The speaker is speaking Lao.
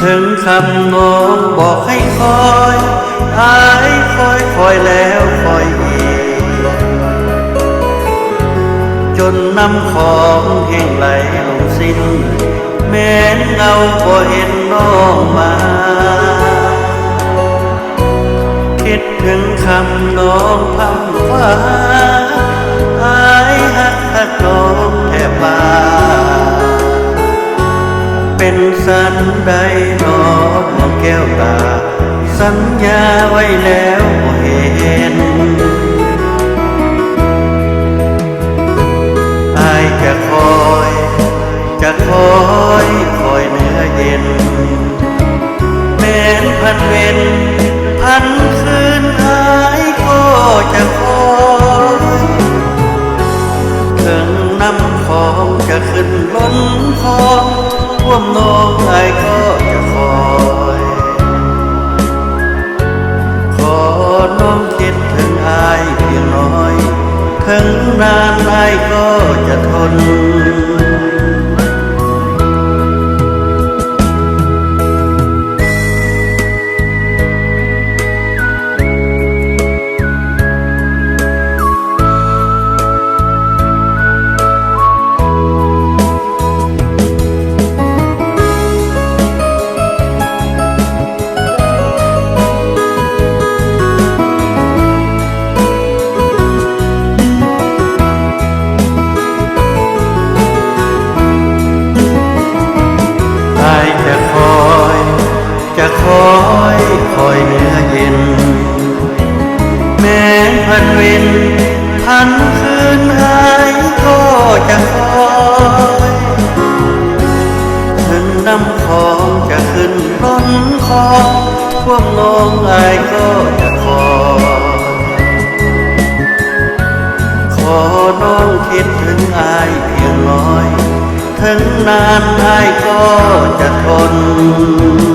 ເຖິງຄ່ຳນ້ອງບອກໃຫ້ຄອຍ, ອ້າຍຄອຍ, ຄອຍແລ້ວຄອຍອີກ, ຈົນນ້ຳຂອງແຫ້ງໄຫຼລົງສິ້ນ, ແມ່ນເງົາບໍ່ເຫັນນ້ອງມາ. ຄິດເຖິງຄ່ຳນ້ອງພຳຟ້າ, ອ້າຍຮັກ, ຮັກນ້ອງແທບປານ. ເປັນສັນໃດນ້ອງແກ້ວຕາ, ສັນຍາໄວ້ແລ້ວບໍ່ເຫັນ. ອ້າຍຈະຄອຍ, ຈະຄອຍ, ຄອຍເນື້ອເຢັນ. ແມ່ນພັນເວັນພັນຄືນ, ອ້າຍກໍຈະຄອຍ. ເຖິງນ້ຳຂອງຈະຂຶ້ນລົ້ນຄໍ, ຖ້ວມໜອງອ້າຍກໍຈະຄອຍ. ຂໍນ້ອງຄິດເຖິງອ້າຍພຽງໜ້ອຍ, ເຖິງນານອ້າຍກໍຈະທົນ. ອ້າຍຈະຄອຍ, ຈະຄອຍ, ຄອຍເນື້ອເຢັນ. ແມ່ນພັນເວັນພັນຄືນ, ອ້າຍກໍຈະຄອຍ. ເຖິງນ້ຳຂອງຈະຂຶ້ນລົ້ນຄໍ, ຖ້ວມໜອງອ້າຍກໍຈະຄອຍ. ຂໍນ້ອງຄິດເຖິງອ້າຍພຽງໜ້ອຍ, ເຖິງນານອ້າຍກໍຈະທົນ.